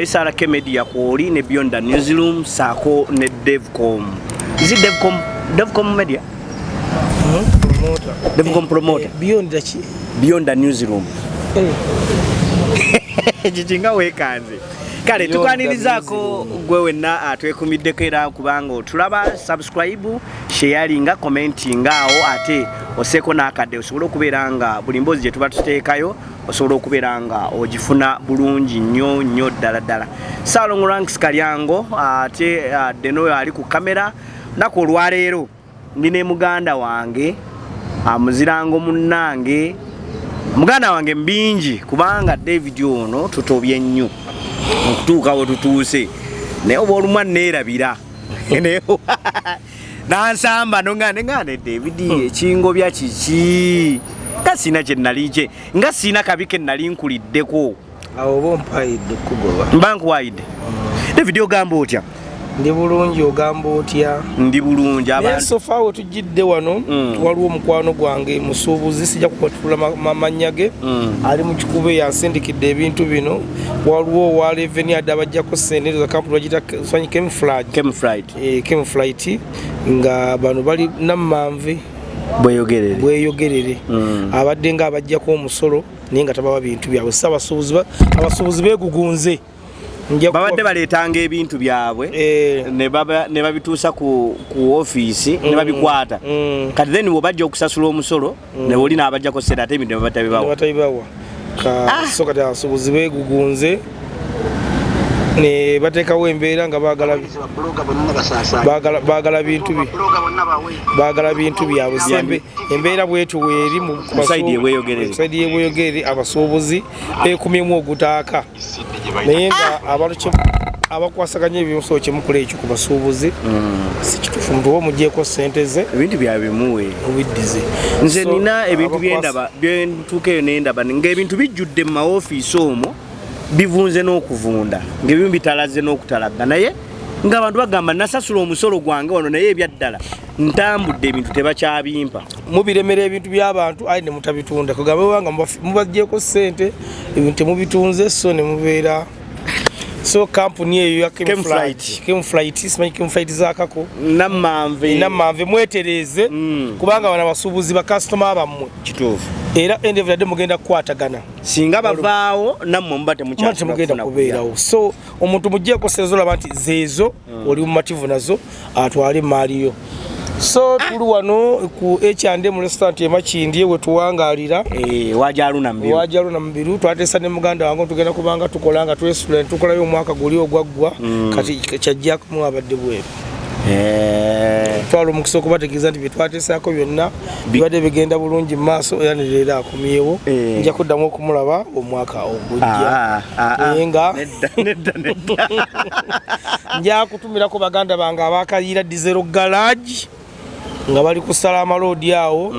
SRK Media kwoli ne Beyond the Newsroom saako ne Devcom. Is it Devcom, Devcom Media? Promoter. Devcom promoter. Beyond the ki? Beyond the Newsroom. Eh. Kiki nga weekanze? Kale Beyond tukwanirizaako the gwe wenna atwekumiddeko era kubanga otulaba, subscribe, sharinga, commentinga awo, ate oseeko n'akadde osobole okubeera nga buli mboozi gye tuba tuteekayo osobola okubeera nga ogifuna bulungi nnyo nnyo ddala ddala. Salongo Ranks Kalyango, ate Denoyo ali ku kamera. Naku olwaleero ndi ne muganda wange, amuzirango munnange, muganda wange mbingi, kubanga David ono tutobye nnyo okutuuka we tutuuse, naye oba olumu aneerabira nansamba nongane ngane David ekingobya kiki nga siina kye nali kye nga siina kabi ke nali nkuliddeko. Awo oba ompayidde okugoba. Mba nkuwayidde. David, ogamba otya? Ndi bulungi, ogamba otya? Ndi bulungi. Naye abantu so far we tujjidde wano, waliwo omukwano gwange musuubuzi, sijja kukwatula mannya ge, ali mu Kikuube, yansindikidde ebintu bino. Waliwo owa revenue adde abajjako sente za kampuni bagiyita sanyi Chemflight. Chemflight. Chemflight, nga bano bali Nammanve. Bweyogerere. Bweyogerere. Abadde nga abajjako omusolo naye nga tabawa bintu byabwe. Si abasuubuzi beegugunze. Babadde baleetanga ebintu byabwe ne babituusa ku ofiisi ne babikwata. Kati then bwebajja okusasula omusolo ne oli n'abajjako sente, ate ebintu ne babatabibawa. Batabibawa. So kati abasuubuzi beegugunze ne bateekawo embeera nga baagala bintu byabwe. Sembe embeera bwetu weeri mu Ku side y'e Bweyogerere. Ku side y'e Bweyogerere abasuubuzi beekumyemu ogutaaka, naye nga abantu abakwasaganya ebimusolo kyemukola ekyo ku basuubuzi si kituufu. Muntu oba omugyeko sente ze, ebintu byabimuwe, obiddize. Nze So, nina ebintu byendaba byentuuka eyo nendaba ng'ebintu bijjudde mu maofiisi omwo, bivunze n'okuvunda, ng'ebimu bitalaze n'okutalaga, naye ng'abantu bagamba nasasula omusolo gwange wano, naye ebyaddala ntambudde ebintu tebakyabimpa. Mubiremera ebintu by'abantu aye ne mutabitunda. Kugamba banga mubagyeko sente, ebintu temubitunze, so ne mubeera. So kampuni eyo ya Chemflight. Chemflight, simanyi Chemflight zakako. Nammanve. Nammanve, mwetereeze, kubanga bano abasuubuzi bakasitoma bammwe. Kituufu. Era end of the day mugenda kukwatagana. Singa bavaawo nammwe muba Muba temukyasobola temugenda kufuna. kubeerawo. So omuntu mugyeko sente olaba nti zeezo oli mumativu nazo, atwale emaaliyo. So tuli wano ku H&M Restaurant e Makindye we tuwangalira. Eh, wajaluna mbiru. Wajaluna Mubiru. Twateesa ne muganda wange tugenda kubanga tukola nga twesula ne tukolayo omwaka guli ogwaggwa. Kati kyajjakumu abadde bweru. Twala omukisa okubategeeza nti byetwateesaako byonna bibadde bigenda bulungi mu maaso, era ne leero akomyewo. Nja kuddamu okumulaba omwaka ogujja. Ah, ah, ah. Naye nga Nedda, nedda, nedda. Nja kutumirako baganda bange abakayira Diesel Garage nga bali kusala amaloodi awo.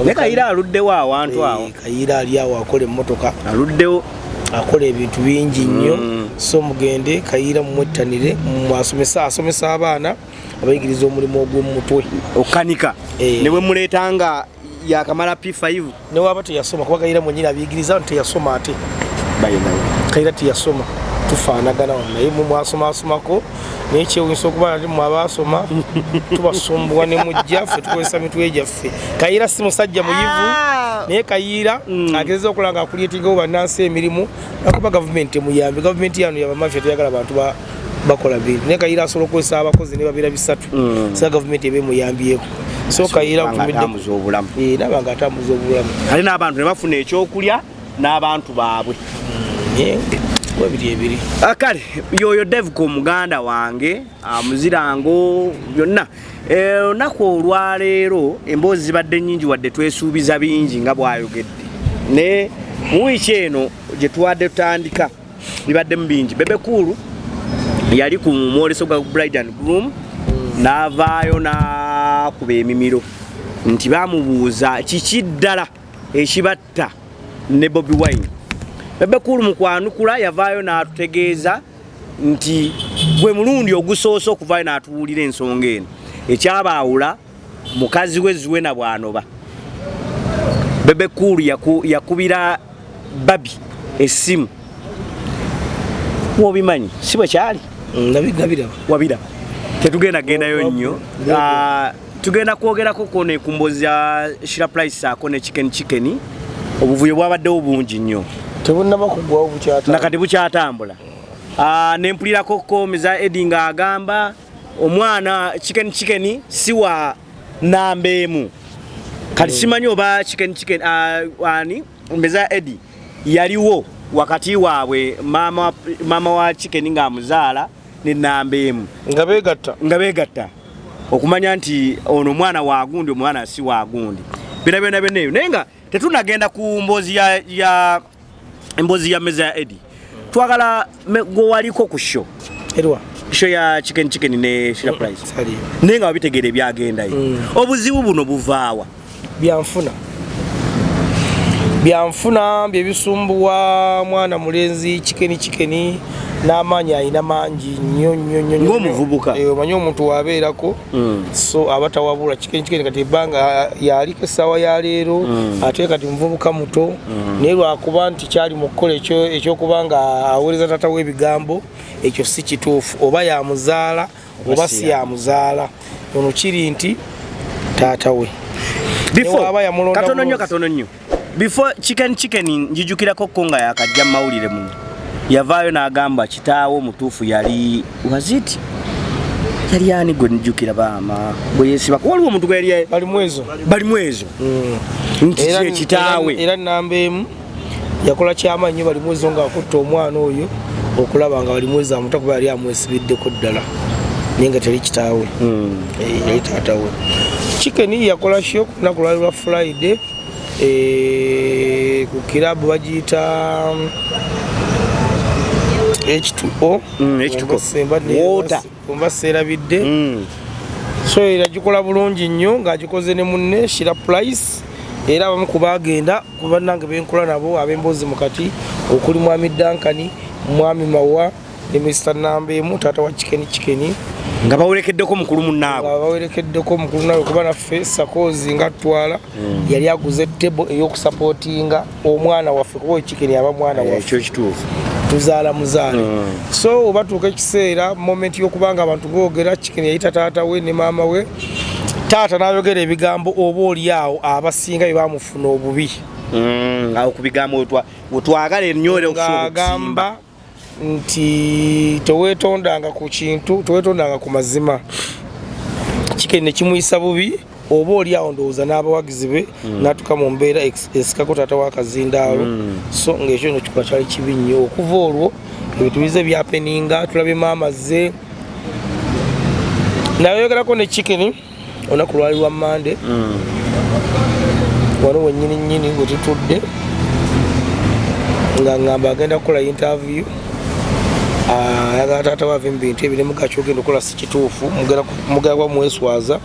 Naye Kayira aluddewo awantu awo. Eh, Kayira ali awo akola emmotoka. Aluddewo. Akola ebintu bingi nnyo. So mugende Kayira mumwettanire, asomesa asomesa abaana, abayigiriza omulimu ogw'omumutwe. Okanika. Eh. Ne bwe muleeta nga yakamala P5. Newaba teyasoma, kuba Kayira mwenyini abiyigiriza nti teyasoma ate. Bayinawe. Kayira teyasoma, tufaanagana wano, naye mwe mwasomasomako, naye kyewunyisa okuba nti mwe abaasoma tubasumbuwa ne mujja, ffe tukozesa mitwe gyaffe. Kayira si musajja muyivu, naye Kayiira agezeza okulaba nga acreatingawo bannansi emirimu, akuba gavumenti temuyambe. Gavumenti yano yabamafia, teyagala bantu bakola bintu, naye Kayiira asobola okukozesa abakozi ne babeera bisatu, sa gavumenti eba emuyambyeko. So Kayiira nga atambuza obulamu. Eh, naba nga atambuza obulamu. Ate n'abantu ne bafuna ekyokulya n'abantu baabwe. Naye webiri ebiri. Ah, kale yoyo Devco muganda wange amuzirango byonna. Eh, olunaku olwaleero emboozi zibadde nnyingi, wadde twesuubiza bingi nga bw'ayogedde, naye mu wiiki eno gye twadde tutandika bibaddemu bingi. Bebe Cool yali ku mwoleso gwa Bride and Groom n'avaayo n'akuba emimiro nti bamubuuza kiki ddala ekibatta ne Bobi Wine. Bebe Cool mu kwanukula yavaayo n'atutegeeza nti gwe mulundi ogusoose okuvaayo n'atuwulira ensonga eno ekyabaawula mukazi we Zuena bw'anoba. Bebe Cool yakubira Barbie essimu. Wobimanyi si bwe kyali? Nabiraba. Wabiraba. Tetugenda gendayo nnyo. Tugenda kwogerako kone ku mboozi ya Shira Price ako ne Chicken Chicken. Obuvuyo bwabaddewo bungi nnyo. Tebunnaba kuggwawo, bukyatambula. Nakati bukyatambula. Nempulirako ko Meza Eddie ng'agamba omwana Chicken Chicken si wa namba emu. Kati simanyi oba Chicken Chicken ani Meza Eddie yaliwo wakati waabwe mama wa Chicken ng'amuzaala ne namba emu nga beegatta, nga beegatta okumanya nti ono omwana wa gundi, omwana si wa gundi, byonna byonna byonna ebyo. Naye nga tetunagenda ku mboozi ya emboozi ya Meza ya Eddie, twagala gwe waliko ku show. Erwa? Show ya Chicken Chicken ne Shira Price. Saliyo. Naye nga wabitegeera ebyagendayo. Obuzibu buno buvaawa? Byanfuna byebisumbuwa mwana mulenzi Chicken Chicken n'amaanyi alina mangi nnyo nnyo nnyo nnyo. Ng'omuvubuka. Omanyi omuntu wabeerako so aba tawabula. Chicken Chicken kati ebbanga yaliko essaawa ya leero, ate kati muvubuka muto, naye lwakuba nti kyali mu kukola ekyokuba nga aweereza taata w'ebigambo, ekyo si kituufu. Oba yamuzaala oba si yamuzaala, ono kiri nti taata we. Before Newaaba yamulonda katono nnyo, bulungi. Katono nnyo before Chicken Chicken, njijukirako ko nga yakajja mu mawulire muno, yavaayo n'agamba kitaawe omutuufu yali, was it, yali ani gwe njukira baama bwe yeesibako? Waliwo omuntu gwe yali Bali mwezo. Bali mwezo nti ye kitaawe. Era namba emu yakola kyamaanyi nnyo Balimwezo ng'akutta omwana oyo okulaba nga Balimwezo amuta, kuba yali amwesibiddeko ddala, naye nga teri kitaawe. Yali taata we. Chicken yakola show ku lunaku lwali lwa Friday, ku kirabu bagiyita H2O. H2O. Water. Oba seerabidde. So era gikola bulungi nnyo ng'agikoze ne munne Shira Price, era abamu ku bagenda ku bannange benkola nabo ab'emboozi mu kati, okuli Mwami Duncan, Mwami Mawa ne Mr Namba emu, taata wa Chicken Chicken. Nga bawerekeddeko mukulu munnaabwe. Nga bawerekeddeko mukulu nawe, kuba naffe Sakozi nga tutwala yali aguze table ey'okusapootinga omwana waffe, kuba oyo Chicken aba mwana waffe. Ekyo kituufu. Tuzaala muzaale. So obatuuka ekiseera, moment y'okubanga abantu boogera, Chicken yayita taata we ne maama we, taata n'ayogera ebigambo oba oli awo abasinga bye bamufuna obubi. Awo ku bigambo wetwagala ennyo era okusobola okusimba. Ng'agamba nti teweetondanga ku kintu, teweetondanga ku mazima. Chicken ne kimuyisa bubi, oba oli awo ndowooza n'abawagizi be, n'atuuka mu mbeera esikako taata w'akazindaalo. So ng'ekyo no kikola kyali kibi nnyo. Okuva olwo ebintu bize byapeninga, tulabye maama ze nayogerako ne Chicken olunaku lwali lwa Mande, wano wennyini nnyini we tutudde, nga ngamba agenda kukola interview. Ayagala taata we ave mu bintu ebyo, nemuga kyogenda okukola si kituufu, mugenda kuba mweswaza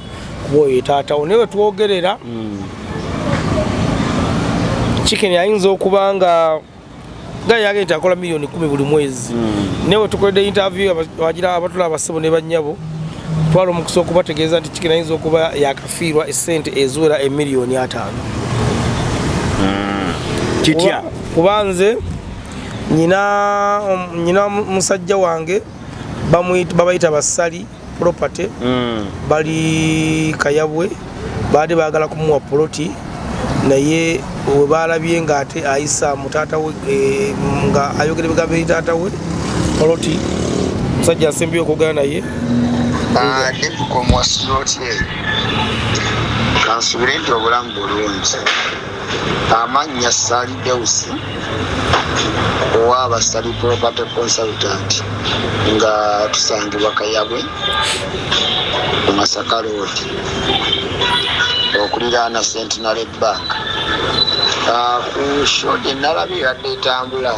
kuba oyo ye taatawo. Naye wetwogerera, Chicken ayinza okuba nga yagenda nti akola miliyoni 10 buli mwezi, naye wetukoledde interview wagira abatula abasebo ne bannyabo, twala omukisa okubategeeza nti Chicken ayinza okuba yakafiirwa esente eziwera emiliyoni 50. Kitya? Kuba nze nyina musajja wange babayita Basali Property, bali Kayabwe, baadde baagala kumuwa poloti, naye we balabye ng'ate ayisa mutaata we, nga ayogera ebigambo eri taata we poloti, musajja asembyeyo okwogera naye. Depuko mwasuza otya eyo? Kansubire nti obulamu bulungi. Amannya Sali Deusi owa Basali Property Consultant, nga tusangibwa Kayabwe ku Masaka Road okuliraana Centenary Bank. Ku show gye nalabye ebadde etambula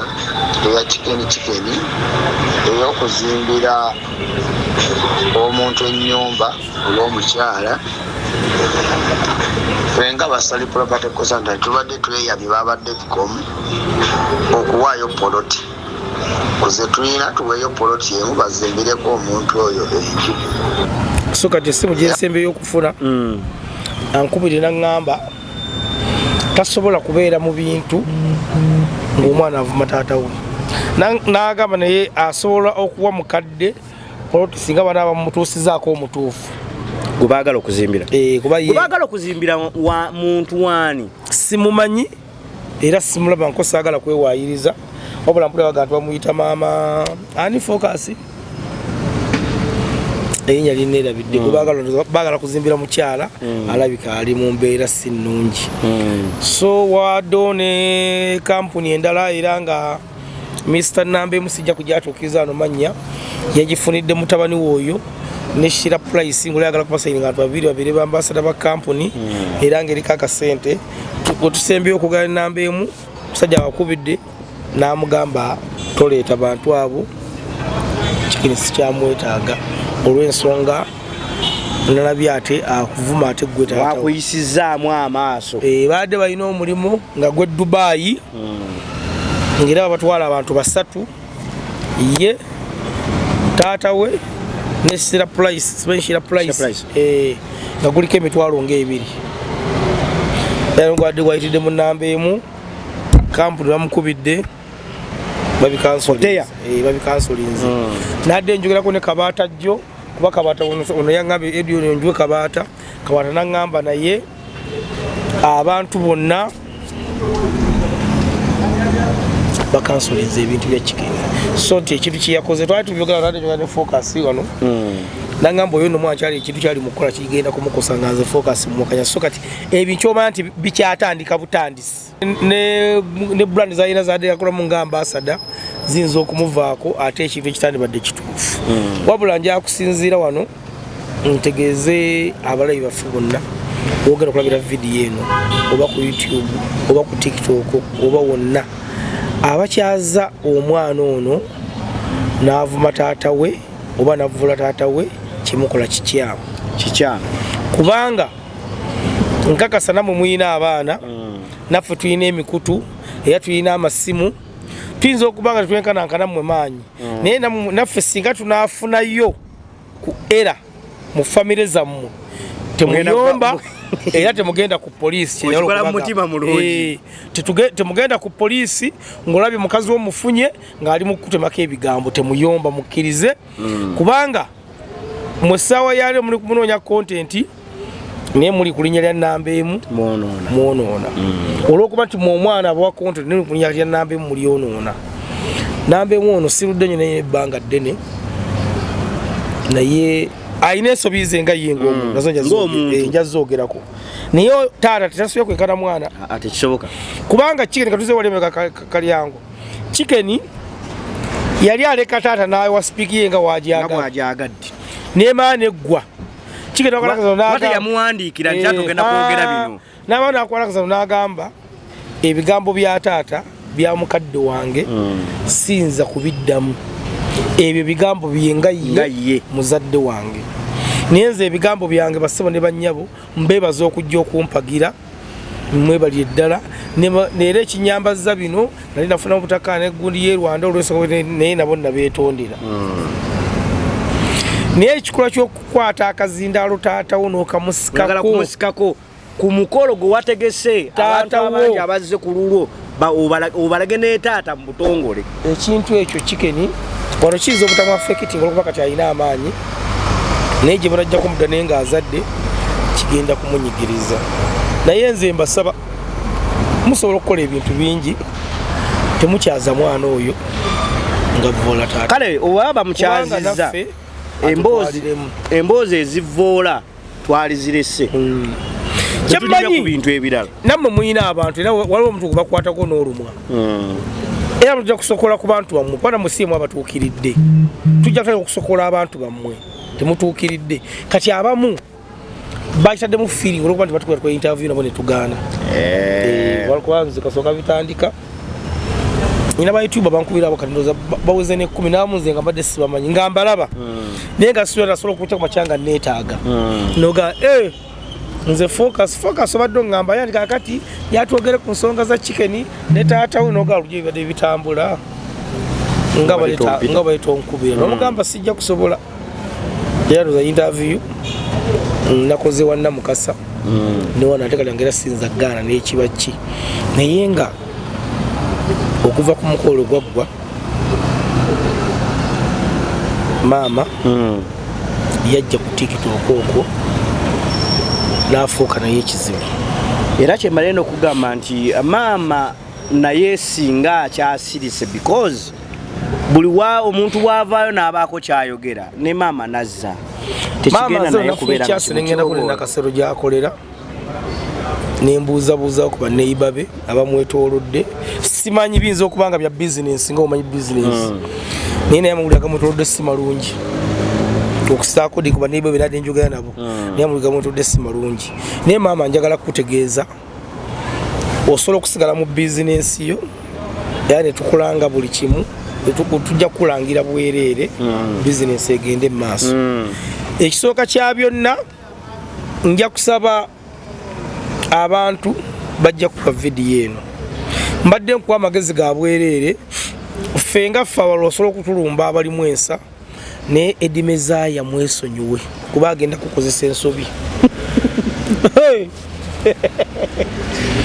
eya Chicken Chicken ey'okuzimbira omuntu ennyumba oba omukyala, ffe nga Basali Property Consultant tubadde tweyabye babadde com okuwaayo poloti kuze tulina, tuweeyo poloti emu bazimbireko omuntu oyo enju. So kati essimu gyensembyeyo okufuna, ankubire naŋŋamba tasobola kubeera mu bintu ng'omwana avuma taata we. N'agamba naye asobola okuwa mukadde poloti singa bana bamutuusizaako omutuufu gwe baagala okuzimbira. Eh, kuba ye Gwe baagala okuzimbira wa muntu waani? Simumanyi era simulaba nko, saagala kwewaayiriza, wabula mpulira baga nti bamuyita maama ani Focus, erinnya linneerabidde. Gwe baagala kuzimbira mukyala alabika ali mu mbeera si nnungi. So waddewo ne kampuni endala era nga Mr Namba emu, sijja kujatuukiriza ano mannya, yagifunidde mutabani we oyo ne Shira Price, ngaoyagala kubasayininga abantu babiri babiri ba ambassador ba kampuni era ngaeriko akasente. Wetusembyeyo okugala enamba emu, musajja wakubidde n'amugamba toleeta bantu abo, kikini sikyamwetaaga olw'ensonga nalabye ate akuvuma ate gwe taata. Wakuyisizaamu amaaso. Eh, baadde balina omulimu nga gwe Dubayi ngaera babatwala abantu basatu, ye taata we ne Shira Price, simanyi Shira Price. Shira Price. Eh, nga guliko emitwalo ngaebiri, era gwadde gwayitidde mu namba emu, kampuni bamukubidde. Oteya. Babikansolinze. Nadde njogerako ne Kabaata jjo, kuba Kabaata ono yaŋŋambye edio njuwe Kabaata. Kabaata naŋŋamba naye abantu bonna bakansolinze ebintu bya Chicken, so nti ekintu kyeyakoze twali tubyogera, twali tubyogera ne Focus wano, nangamba oyo nomwana kyali ekintu kyali mukukola kigenda kumukosa, nga nze Focus mukanya. So kati ebyo nkyomanya nti bikyatandika butandisi ne brand zalina zadde yakolamu nga ambassador ziyinza okumuvaako, ate ekintu ekitandibadde kituufu. Wabula nja kusinziira wano ntegeeze abalabi baffe bonna, wogenda okulabira vidiyo eno oba ku YouTube oba ku TikTok oba wonna, abakyaza omwana ono n'avuma taata we oba navula taata we, kimukola kikyamu. Kikyamu. Kubanga nkakasa namwe muyina abaana, naffe tulina emikutu era tulina amasimu, tuyinza okuba nga tetwenkanankana mmwe maanyi, naye naffe singa tunaafunayo ku era mu famire zammwe, temuyomba era temugenda ku poliisi. Kyenjagala Okikola mu okubaga. mutima mulungi. Eh, temugenda ku poliisi ng'olabye mukazi womufunye ng'ali mu kukutemako ebigambo, temuyomba, mukkirize, kubanga mu ssaawa yaliro muli kumunoonya content, naye muli ku linnya lya namba emu. Mwonoona. Mwonoona olwokuba nti mwe omwana abawa content, naye muli ku linnya lya namba emu, mulyonoona. Namba emu ono sirudde nnyo naye ebbanga ddene, naye alina ensobi ze nga ye ng'omuntu, nazo Ng'omuntu. nja zoogerako, naye taata tetasobya kwekana mwana. Ah, tekisoboka. Kubanga Chicken katuze wali emeka Kalyango, Chicken yali aleka taata nawa speech ye nga nga wagyagala bwagyagadde nemala neggwa. Chicken Kuba teyamuwandiikira nti atugenda kwogera bino. N'abaana nakwalakazano n'agamba ebigambo bya taata bya mukadde wange siyinza kubiddamu, ebyo bigambo bye nga Nga ye ye. muzadde wange, naye nze ebigambo byange. Bassebo ne bannyabo, mbeebaza okujja okumpagira, mwebalire ddala. Neera ekinyambaza bino nali nafuna obutaka negundi ye Rwanda olwensonga, naye nabo nabeetondera. Naye ekikolwa ky'okukwata akazindaalo taatawo Oyagala n'okamusikako kumusikako ku mukolo gwe wategese, abantu Taata wo. abangi abazze ku lulwo, obalage ne taata mu butongole. Ekintu ekyo Chicken wano kiyinza obutamu affecting olwokuba kati alina amaanyi, naye gye banajja kumudda naye ng'azadde kigenda kumunyigiriza. Naye nze mbasaba, musobola okukola ebintu bingi, temukyaza mwana oyo nga vola taata. Kale oba Kubanga bamukyazizza naffe emboozi atutwaliremu. Emboozi ezivoola twalizirese. Tetulina ku Kyemmanyi bintu ebirala. Nammwe muyina abantu, era waliwo omuntu gwe bakwatako n'olumwa, era tujja kusokola ku bantu bammwe, kubanga musiimu abatuukiridde. Tujja kutandika okusokola abantu bammwe, temutuukiridde. Kati abamu bakitaddemu feeling olwokuba nti batukola tukola interview nabo netugaana. Kuba nze kasooka bitandika nina ba YouTube bankubira abo, kati ndowooza baweze n'ekumi n'amu, nze nga mbadde sibamanyi, nga mbalaba naye nga sibira nasobola okukya ku makya nga neetaaga noga eh, nze Focus, Focus obadde oŋŋamba yani kakati yatwogere ku nsonga za Chicken ne taata we, noga lujja bibadde bitambula nga Tompita. nga baleeta onkubira nomugamba sijja kusobola. Era ndoza interview nakoze wa Namukasa newana, ate kati ngera sinza gaana nekiba ki, naye nga okuva ku mukolo gwaggwa. Maama yajja ku TikTok okwo n'afuuka naye ekizibu. Era kyemale nokugamba nti maama naye singa akyasirise, because buli wa omuntu bwavaayo n'abaako kyayogera ne maama nazza. Maama Tekigenda nze naye kubeera nga kyasi nengenda kule kimutyobola. Nakasero gyakolera, nembuuzabuuzawo ku baneiba be abamwetoolodde. Simanyi, biyinza okuba nga bya bizinesi, nga omanyi bizinesi, naye amawulire agamwetoolodde si malungi. Okusaako di ku baneiba be nadde njogera nabo, naye amawulire gamwetoolodde si malungi. Naye maama, njagala kukutegeeza, osobola okusigala mu bizinesi yo era netukulanga buli kimu, tujja kukulangira bwereere, bizinesi egende mu maaso. Ekisooka kya byonna, nja kusaba abantu bajja kuba vidiyo eno. Mbadde nkuwa amagezi ga bwereere. Ffe nga ffe abalala osobola okutulumba abalimu ensa, naye Eddie Mezaya mwesonyiwe, kuba agenda kukozesa ensobi.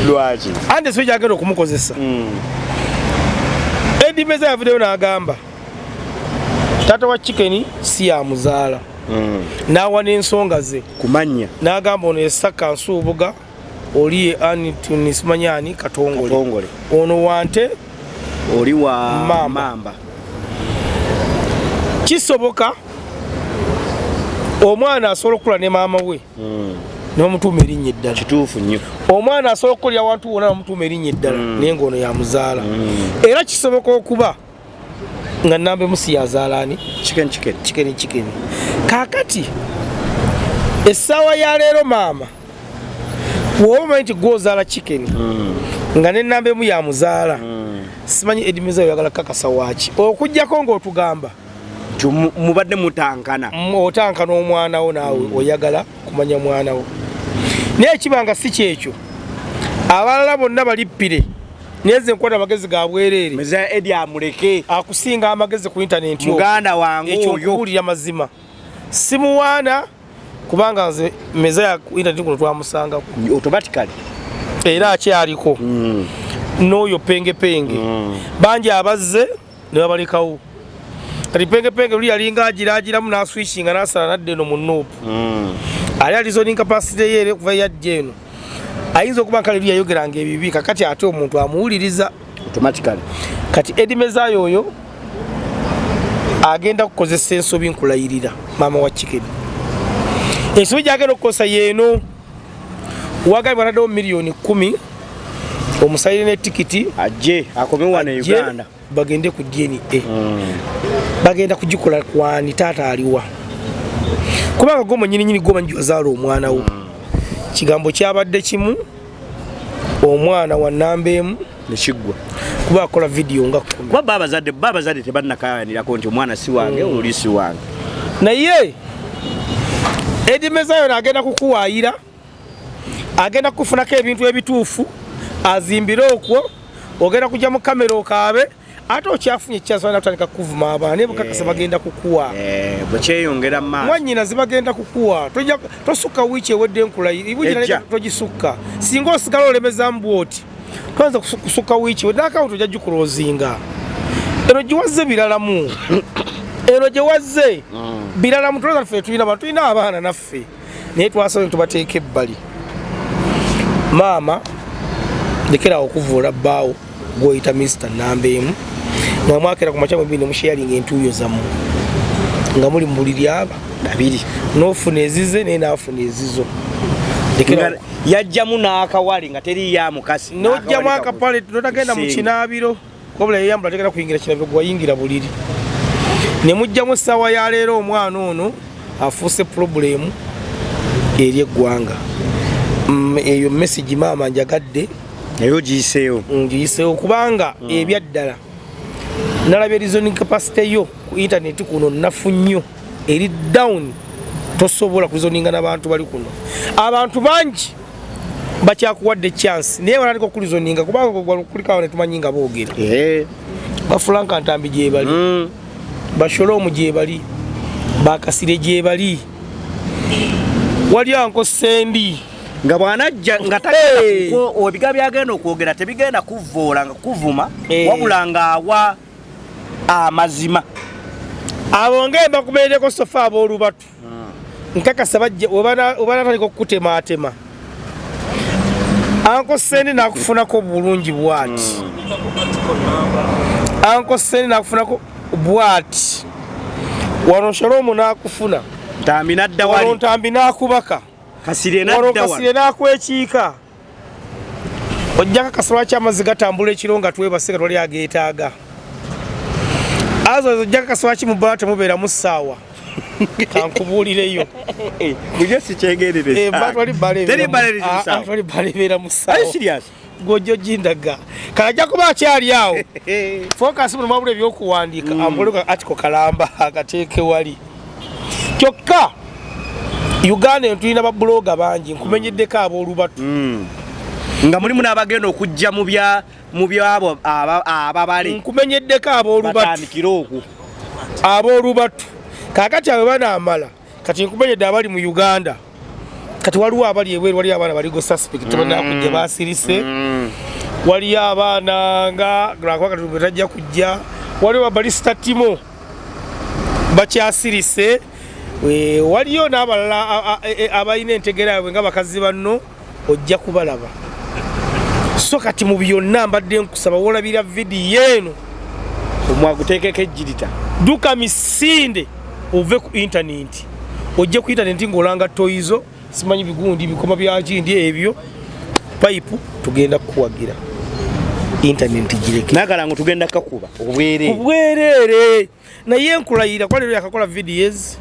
Lwaki? Anti ensobi gyagenda okumukozesa, Eddie Mezaya avuddeyo n'agamba taata wa Chicken si yamuzaala, n'awa n'ensonga ze. Kumanya. N'agamba ono yesaka Nsuubuga, oli ye ani simanyi ani Katongole. Katongole. Ono wante Oli wa Mamba. Mamba. Kisoboka omwana asobola okukula ne maama we ne bamutuuma erinnya eddala. Kituufu nnyo. Omwana asobola okukolera awantu wonna bamutuuma erinnya eddala, naye ngaono yamuzaala. Era kisoboka okuba nga nambe musi yazaala ani? Chicken, Chicken. Chicken, Chicken. Kaakati essaawa ya leero, maama, bw'oba omanyi nti gwozaala Chicken nga nenamba emu yamuzaala, simanyi Eddie Mezaya oyagala kakasa waaki, okugjako ng'otugamba Nti mubadde mutankana. Otankana omwana wo, naawe oyagala kumanya mwana wo. Naye kiba nga si kyekyo, abalala bonna balippire, naye nze nkwata amagezi ga bwereere. Mezaya Eddie amuleke. Akusinga amagezi ku intaneti okwo. Muganda wange Ekyo oyo. nkubuulira mazima, simuwaana, kubanga nze Mezaya ku intaneti kuno twamusangako. Automatically. Era akyaliko n'oyo Pengepenge. Bangi abazze ne babalekawo. Kati Pengepenge luli yalinga agiraagiramu n'aswishinga n'asala nadda eno mu NUP. Ali reasoning capacity ye era okuva yajja eno ayinza okuba nkale luli yayogeranga ebibi, kakati ate omuntu amuwuliriza. Automatically. Kati Eddie Mezaya oyo agenda kukozesa ensobi. Nkulayirira, maama wa Chicken, ensobi gyagenda okukozesa yeeno. Wagambye bwanaddewo 10 miliyoni omusalire ne tikiti. Ajje akome wano e Ajje, Uganda. Bagende ku DNA. Bagenda kugikola kwani? Taata aliwa? Kubanga gwe mwenyininyini gwomanyi gyozaala omwana wo. Kigambo kyabadde kimu, omwana wa namba emu. Nekiggwa. Kuba akola vidiyo nga 10. Kuba ba abazadde tebannakayanirako nti omwana si wange, oli si wange. Naye Eddie Mezaya agenda kukuwaayira, agenda kukufunako ebintu ebituufu azimbire okwo. Ogenda kujja mu kamera okaabe, ate okyafunye ekyasobola kutandika kukuvuma abaana, naye bukakasa bagenda kukuwa. Eh, bwe kyeyongera mu maaso. Mwanyina zibagenda kukuwa. Tosukka wiiki ewedde, enkulayi Ejja. togisukka. Singa osigala olemezamu bwoti, toyinza kusukka wiiki ewedde, akawunti ojja gikulozinga. Eno giwazze biralamu, eno gye wazze biralamu. Tulowooza ffe tulina bantu, tulina abaana naffe, naye twasabye tubateeka ebbali. Maama, lekerawo okuvuula bbaawo gwoyita Mr namba emu, nga mwakera ku makya mwebiri nemusharinga entuuyo zammwe nga muli mu buliri aba babiri. N'ofuna ezize, naye naafuna ezizo. Nga yajjamu n'akawale nga teriyo amukasi. N'ojjamu akapale notagenda mu kinaabiro, wabula yeyambula tegenda kuyingira kinaabiro, gwayingira buliri ne mujjamu. Essaawa ya leero omwana ono afuuse problem eri eggwanga. Eyo message, maama, njagadde Naye ogiyiseewo. Ngiyiseewo, kubanga ebyaddala nalabye reasoning capacity yo ku internet kuno nafu nnyo, eri down. Tosobola kureasoninga n'abantu bali kuno. Abantu bangi bakyakuwadde chance, naye batandika okureasoninga, kubanga kulikawo netumanyi nga boogera. Bafulanka Ntambi gyebali, basholomu gyebali, bakasire gyebali, wali anko Sendi. Nga bw'anajja nga Hey! ebiga byagenda okwogera tebigenda kuvvoola nga kuvuma, Eh. wabula ng'awa amazima. Abo nga bakubeereko sofa ab'olubatu. Nkakasa bajja webanatandika okukutemaatema. Uncle Sendi nakufunako bulungi bwati. Uncle Sendi nakufunako bwati. Wano Shalom nakufuna. Ntambi nadda Wano wali. Ntambi nakubaka. Kasirye Wano nadda Kasirye wali. nakwekiika. Ojja kakasa lwaki amazzi gatambula ekiro nga twebase nga twali ageetaaga. Azo ojja kakasa lwaki mu bbala temubeeramu ssaawa. Kankubuulireyo. Bujo sikyegerereza. Tewali bbala Teri ebeera mu- bbala eriri mu Ah, ah, ssaawa. tewali bbala ebeera mu Are you ssaawa. serious? Gw'ojja ogindaga. Kale ajja kuba akyali awo. Focus muno mwabula ebyokuwandiika amukole article kalamba akateeke wali. Kyokka Uganda eno tulina babuloga bangi nkumenyeddeko ab'olubatu. Nga mulimu n'abagenda okujja mu bya mu byabo ababale. Nkumenyeddeko ab'olubatu. Batandikire okwo. Ab'olubatu. Kaakati abo banaamala kati nkumenyedde abali mu Uganda. Kati waliwo abali ebweru, waliyo abaana baligo suspect tebanakujja basirise. Waliyo abaana nga lwakuba kati tajja kujja. Waliwo babalista Timo bakyasirise. Waliyo n'abalala abalina entegera yaabwe nga bakazi banno ojja kubalaba. So kati mu byonna mbadde nkusaba wolabira vidiyo eno omwaguteekeko ejjirita. Dduka misinde ove ku intaneti, ojje ku intaneti ng'olanga toyizo simanyi bigundi bikoma bya kindi ebyo payipu tugenda kukuwagira intaneti gireke Nakalango tugenda kakuba obwereere. Obwereere. Naye nkulayira kuba leero yakakola videos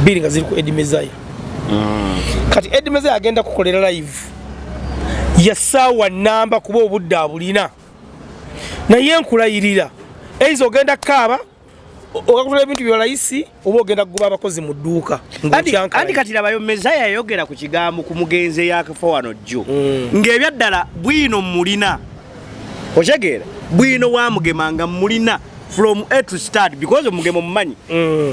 bbiri nga ziri ku Eddie Mezaya. Kati Eddie Mezaya agenda kukolera live ya ssaawa namba kuba obudde abulina. Naye nkulayirira eiza ogenda kukaaba okakutula ebintu bya layisi oba ogenda kugoba abakozi mu dduuka ng'okyankalanya. Anti kati labayo Mezaya yayogera ku kigambo ku mugenzi eyakafa wano jjo. Ng'ebyaddala bwino mulina. Otegeera? Bwino wa Mugema nga mulina from A to start because Mugema omumanyi.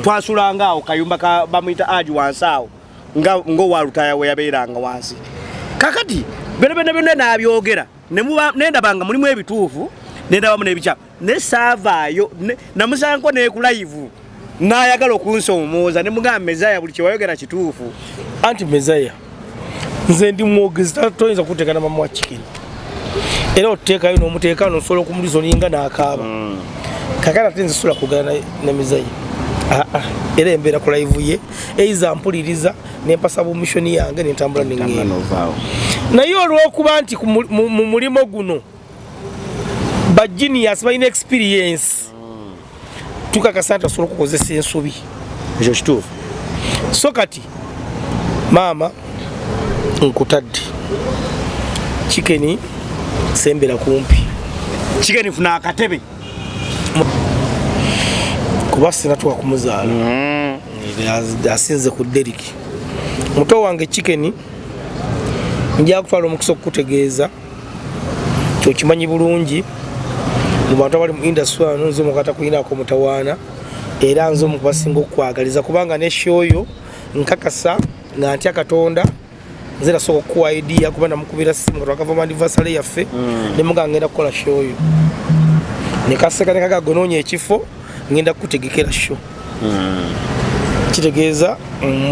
Twasulanga awo kayumba ka bamuyita Aji wansi awo nga ng'owalutaaya we yabeeranga wansi. Kakati byonna byonna byonna n'abyogera nendaba nga mulimu ebituufu nendabamu n'ebikyamu ne saavaayo namusanko ne ku live n'ayagala okunsomooza ne mugamba Mezaya buli kye wayogera kituufu. Anti Mezaya nze ndi mwogezi toyinza kuteeka na mama wa chicken era otuteekayo n'omuteeka n'osobola okumuliza olinga n'akaaba. Kakati ate nze sobola kwogera ne Mezaya. Era embeera ku live ye eiza mpuliriza nempasa bu mission yange nentambula nengenda. Naye olw'okuba nti mu mulimo guno ba genius balina experience tukakasa nti osobola okukozesa ensobi. Ekyo kituufu. So kati maama nkutadde chicken sembera kumpi. Chicken funa akatebe. Kuba sinatuka kumuzaala. Asinze ku Derrick. Muto wange chicken nja kutwala omukisa okukutegeeza kyokimanyi bulungi mu bantu abali mu industry wano nze omukata kuyinaako mutawaana era nze omu kubasinga okukwagaliza kubanga ne show yo nkakasa nga ntya Katonda nze nasooka okukuwa idea kuba namukubira simu nga twakava mu anniversary yaffe ne mugamba ngenda kukola show yo ne kaseka ne kaga gonoonya ekifo ngenda kukutegekera show. Kitegeeza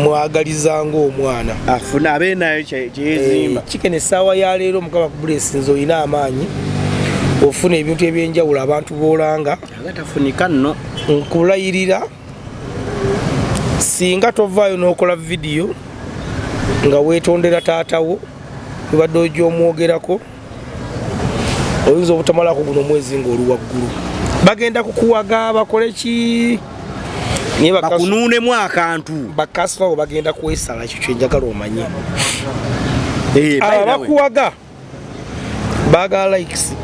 mwagaliza ng'omwana. Afuna abe nayo kyeyezimba. Chicken essaawa ya leero Mukama akublessinze olina amaanyi ofuna ebintu ebyenjawulo abantu b'olanga. Agatafunika nno. Nkulayirira singa tovaayo n'okola vidiyo nga weetondera taatawo webadde ojja omwogerako oyinza obutamalako guno omwezi ng'oli waggulu. Bagenda kukuwaga bakole ki? Naye bakunuunemu akantu. Bakasita bo bagenda kwesala ekyo kye njagala omanye. Abo bakuwaga baagala likes.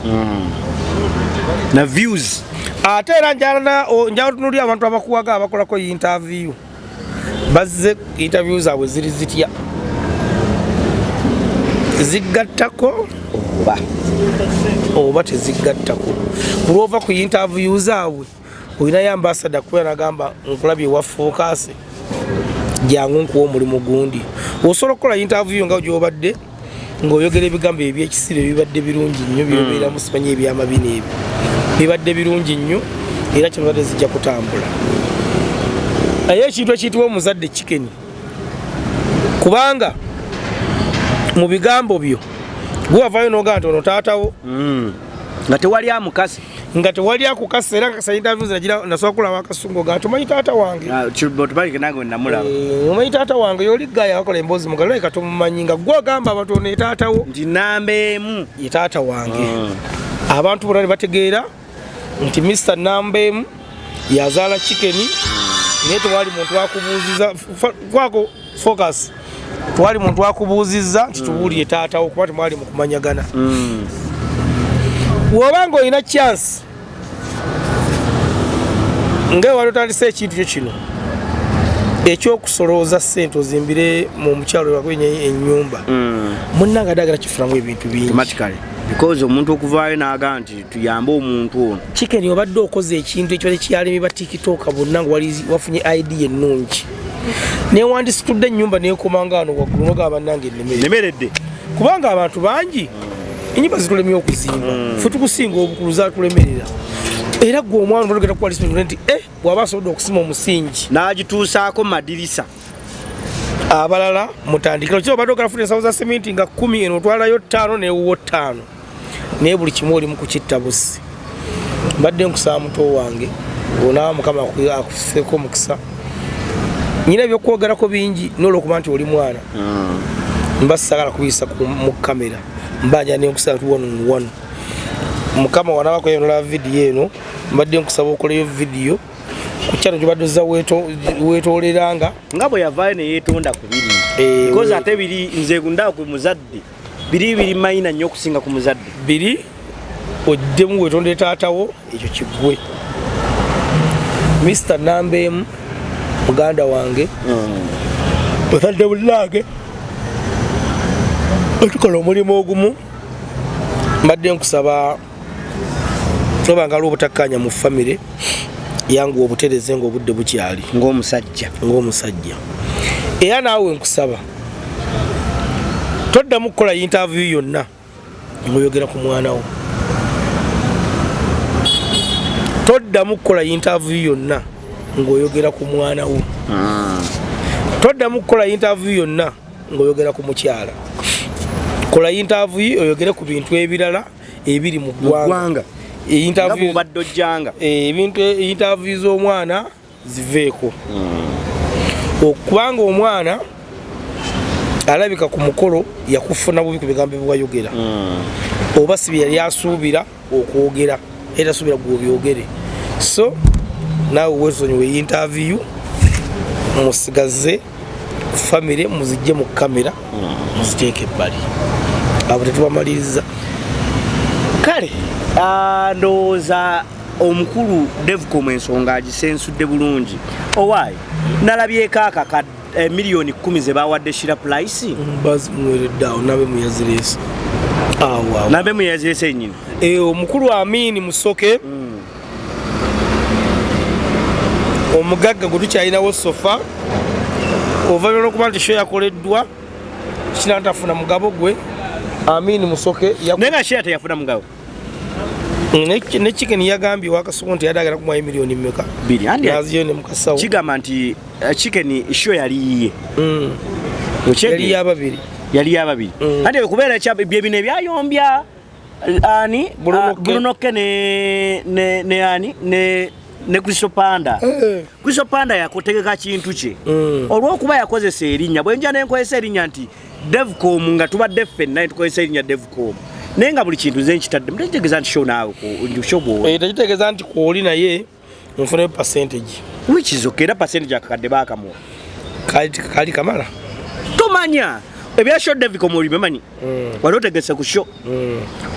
Na views. Ate era njala tunuulira abantu abakuwaga abakolako interview. Bazze interview zaabwe ziri zitya? Ziggattako oba teziggattako? Lw'ova ku interview zaabwe olinayo ambassador kuba nagamba nkulabye wa Focus jangu nkuwa omulimu gundi. Osobola okukola interview nga gy'obadde ng'oyogera ebigambo eby'ekisibe bibadde birungi nnyo byobeeramu simanyi ebyamabina ebyo bibadde birungi nnyo era kyebadde zijja kutambula. Naye ekintu ekiyitibwa omuzadde Chicken, kubanga mu bigambo byo gwe wavaayo n'ogamba nti ono taatawo. Nga tewali amukase. Nga tewali akukase, era nkakasa interviews nagira nasobola kulaba akasungo ga tomanyi taata wange. Otubalike nange wenamulaba. Omanyi taata wange yoli gaya akola emboozi mugalo naye katomumanyi, nga gwe ogamba abantu ono ye taatawo. Nti namba emu. Ye taata wange. Abantu bonna ne bategeera nti Mr namba emu yazaala Chicken, naye tewali muntu akubuuziza kwako focus, tewali muntu akubuuzizza nti tubuulire taatawo, kuba temwali mu kumanyagana. Bw'oba ng'olina chance nga wali otandise ekintu kyo kino ekyokusolooza ssente ozimbire mu mukyalo wakwenya ennyumba, munnange adagala kifunamu ebintu bingi. Automatically, because omuntu okuvaayo n'agamba nti tuyambe omuntu ono. Chicken, obadde okoze ekintu ekibadde kyalemi ba TikTok bonna, nga wali wafunye idea ennungi, newandisitudde ennyumba nekomanga wano waggulu nogamba bannange ennemere. Nemeredde. Kubanga abantu bangi enyumba zitulemye okuzimba, ffe tukusinga obukulu, zatulemerera. Era gwe omwana ogenda kuwa respect nti bw'aba asobodde okusima omusingi n'agituusaako mu madirisa, abalala mutandikira ki? Obadde ogala funa ensawo za seminti nga 10, eno otwalayo 5 newuwo 5, naye buli kimu oli mu kukitta busi. Mbadde nkusaba muto wange, onaaba Mukama akuseeko omukisa, nyina ebyokwogerako bingi, nolwokuba nti oli mwana mba sagala kubiyisa mu kamera, mbanja nenkusaba tu one on one. Mukama wanaba kweyonolaba vidiyo eno, mbadde nkusaba okoleyo vidiyo ku kyalo gyobadde ozza weetooleranga. Nga bwe yavaayo ne yeetonda ku biri, because ate biri nze ndaba ku muzadde biri biri mayina nnyo okusinga ku muzadde. Biri oddemu wetondere taatawo, ekyo kiggwe. Mr namba emu, muganda wange, bazadde bulange otukola omulimu ogumu, mbadde nkusaba oba nga aliwo obutakkanya mu famire yangu obutereze nga obudde bukyali. Ng'omusajja. Ng'omusajja. Era naawe nkusaba toddamu kukola interview yonna ng'oyogera ku mwana wo, toddamu kukola interview yonna ng'oyogera ku mwana wo, toddamu kukola interview yonna ng'oyogera ku mukyala. Kola interview oyogere ku bintu ebirala ebiri mu ggwanga. Ggwanga. Nga bw'obadde ojjanga. Ebintu interview z'omwana ziveeko, okubanga omwana alabika ku mukolo yakufuna bubi ku bigambo byewayogera, oba si bye yali asuubira okwogera, era asuubira gwe obyogere. So naawe weesonyiwe interview, musigaze famire, muzijje mu kamera, muziteeke ebbali, abo tetubamaliriza. Kale ndowooza omukulu Devcom ensonga agisensudde bulungi. Owaayi nalabyeko akakadde miliyoni 10 ze bawadde Shira Price. Bazimuweredde awo nabe muyazireese awo awo. Nambe muyazirese nyini. Omukulu Amini Musoke, omugagga gwe tukyalinawo sofa, oluvannyuma lwokuba nti show yakoleddwa kina ntafuna mugabo gwe, Amini Musoke naye nga Shira teyafuna mugabo. Ne Chicken yagambye wakasuku nti yadde agala kumuwayo miliyoni mmeka? 2. Naziyo ne mukasawo. Kigamba nti Chicken show yali yiye. Yali yababiri. Yali yababiri. Ate kubeera bye bino ebyayombya ani? Bruno K. Bruno K ne ani ne Crystal Panda. Crystal Panda yakutegeka kintu kye. Olw'okuba yakozesa erinnya, bwe nja nenkozesa erinnya nti Devcom, nga tubadde ffenna ne tukozesa erinnya Devcom, naye nga buli kintu nze nkitadde, mutekitegeeza nti show naawe show bw'oli. Tekitegeeza nti kwoli, naye nfunayo percentage. Which is okay, era percentage akakadde baakamuwa. Kali kamala. Tomanya ebya show Devcom oli bimanyi, wali otegese ku show,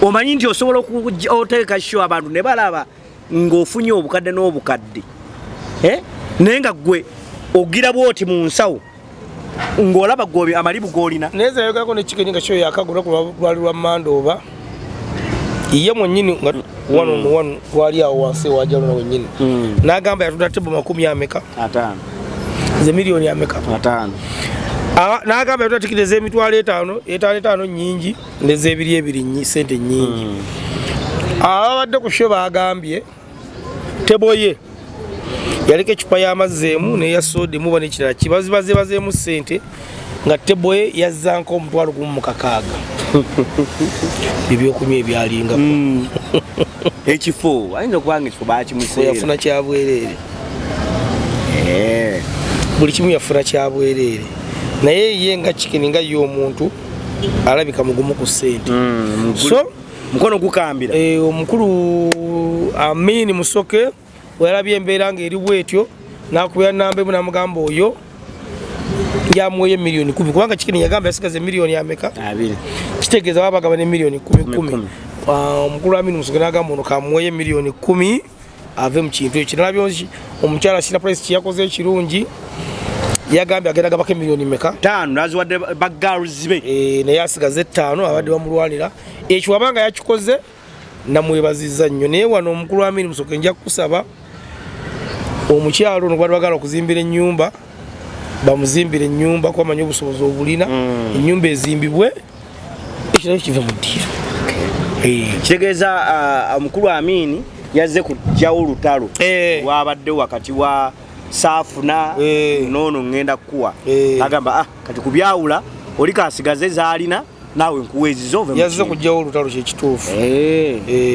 omanyi nti osobola otegeka show abantu ne balaba ng'ofunye obukadde n'obukadde, naye nga gwe ogira bwoti mu nsawo ng'olaba gwe amalibu g'olina. Naye nze nayogerako ne Chicken nga show yakagula ku lwali lwa Manda, oba ye mwennyini nga one on one twali awo wansi ewajalona wennyini, n'agamba yatunda table makumi ameka? 50. Ze miliyoni ameka? 50. N'agamba yatunda tikiti ez'emitwalo etaano etaano etaano nnyingi, nez'ebiri ebiri sente nnyingi. Ababadde ku show bagambye table ye Yaleka ecupa y'amazzi emu n'eya soda emu oba n'ekirala kibazibazebazeemu ssente nga table ye yazzanko 16,000 ebyokunywa ebyalinga. Ekifo ayinza okuba nga ekifo bakimuseera. Yafuna kyabwereere. Buli kimu yafuna kyabwereere, naye ye nga Chicken, nga ye omuntu alabika mugumu ku ssente. So mukono gukambira. Omukulu Amini Musoke weyalabye embeera ng'eri bwetyo, nakubira namba emu namugamba oyo yamuweyo 10 million, kubanga Chicken yagamba yasigaza emiliyoni ameka? 20. Kitegeeza baba bagaba ne miliyoni 10 10. 10. Ah, omukulu Amini Musoke nagamba ono kamuweyo 10 million ave mu kintu ekyo. Nalabye omukyala Shira Price kyeyakoze ekirungi, yagambye agenda gabako emiliyoni meka? 5, naziwadde bagirls be. Naye asigaze 5 abadde bamulwanira. Ekyo wabanga yakikoze, namwebaziza nnyo. Naye wano omukulu Amini Musoke, nja kukusaba omukyalo ono gwali bagala okuzimbira ennyumba, bamuzimbire ennyumba, kuba manyi obusobozi obulina. Ennyumba ezimbibwe, ekirabo kive mu ddiiro. Kitegeeza omukulu Amini yazze kujjawo olutalo lwabadde wakati wa saafuna noono ŋŋenda kukuwa. Agamba, ah, kati kubyawula oli kasigaze zaalina, naawe nkuwa ezizo, ove mu Yazze kintu. kujjawo olutalo, kyekituufu.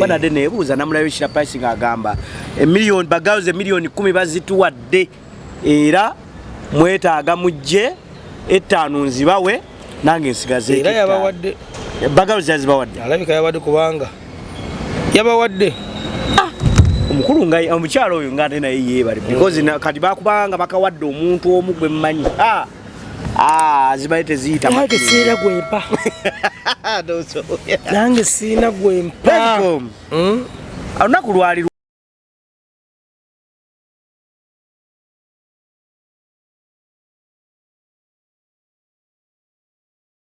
Banadde nebuuza, namulayo Shira Price ng'agamba emiliyoni bagirls 10 million bazituwadde, era mwetaaga mujje 5 nzibawe, nange nsigaze. Era yabawadde. Bagirls yazibawadde. Alabika yabawadde, kubanga yabawadde. Omukulu nga omukyalo oyo nga ate naye yeebale, because kati bakubanga bakawadde omuntu omu gwe mmanyi. Ah, ah, zibaye teziyita. Nange siina gwempa, nange siina gwempa. Olunaku lwali.